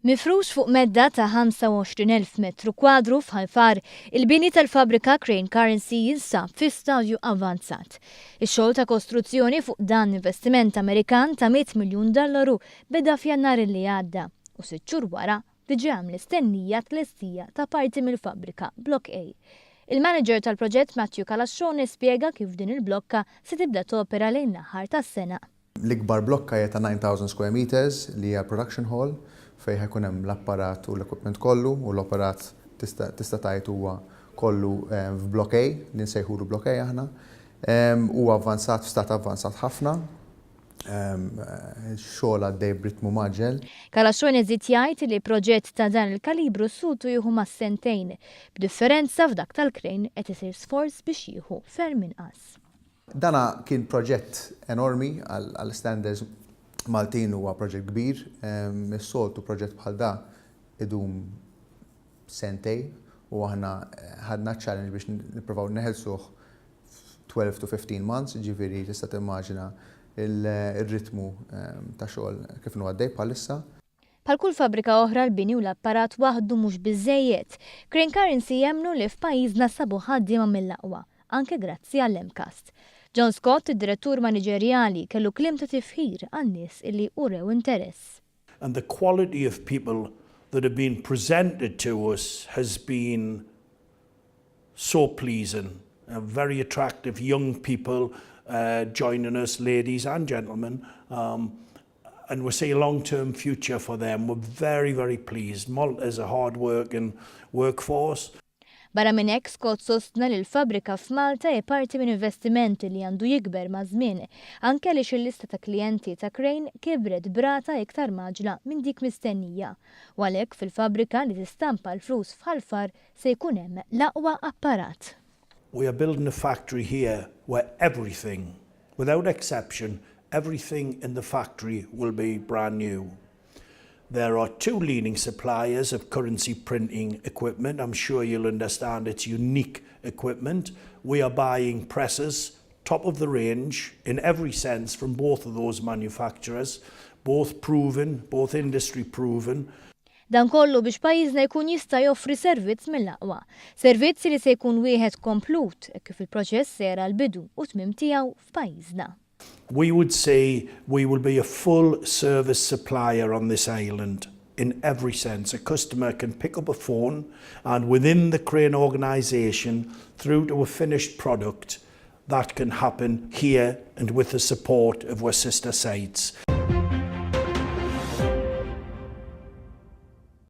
Mifrux fuq medda ta' 25,000 metru kwadru f'Ħal Far, il-bini tal-fabbrika Crane Currency jinsab fi stadju avanzat. Ix-xogħol ta' kostruzzjoni fuq dan l-investiment Amerikan ta' 100 miljun dollaru beda f'Jannar li għadda u 6 xhur wara diġà hemm l-istennija tlestija ta' parti mill-fabbrika, Block A. Il-manager tal-proġett Matthew Calascione spjega kif din il-blokka se tibda topera lejn l-aħħar tas-sena. L-ikbar blokka hija ta' 9,000 square meters li hija production hall fejn ħa jkun hemm l-apparat u l-equipment kollu, u l-operat tista' tgħid huwa kollu f'Block A, li nsejħulu Block A aħna. Huwa avvanzat, f'stat avvanzat ħafna. Xogħol għaddej b'ritmu mgħaġġel. Calascione żied jgħid li proġett ta' dan il-kalibru soltu jieħu ma' sentejn, b'differenza f'dak tal-Crane qed isir sforz biex jieħu ferm inqas. Dana kien proġett enormi għal standards Maltin, huwa proġett kbir. Is-soltu proġett bħal da idum sentejn u aħna ħadna challenge biex nippruvaw neħelsuh 12 to 15 months, ġifieri tista' timmaġina il-ritmu ta' xogħol kif inhu għaddej bħalissa. Bħal kull fabbrika oħra, l-bini u l-apparat waħdu mhux biżejjed. Crane Currency jemmnu li f'pajjiżna sabu ħaddiema mill-aqwa, anke grazzi għall-MCAST. John Scott, id-direttur maniġerjali, kellu kliem ta' tifħir għan-nies illi urew interess. And the quality of people that have been presented to us has been so pleasing. Very attractive young people joining us, ladies and gentlemen. And we see a long-term future for them. We're very, very pleased. Malta is a hard-working workforce. Barra minn hekk, Scott sostna li l-fabbrika f'Malta hi parti minn investimenti li għandu jikber maż-żmien, anke li il-lista ta' klijenti ta' Crane kibret b'rata iktar mgħaġġla minn dik mistennija. U għalhekk fil-fabbrika li tistampa l-flus f'Ħal Far se jkun hemm l-aqwa apparat. We are building a factory here where everything, without exception, everything in the factory will be brand new. There are two leading suppliers of currency printing equipment. I'm sure you'll understand it's unique equipment. We are buying presses, top of the range in every sense, from both of those manufacturers, both proven, both industry proven. Dan kollu biex pajjiżna jkun jista' joffri servizz mill-aqwa. Servizz li se jkun wieħed komplut kif il-proċess sera l-bidu u tmiem tiegħu f'pajjiżna. We would say we will be a full service supplier on this island in every sense. A customer can pick up a phone and within the Crane organisation through to a finished product, that can happen here and with the support of our sister sites.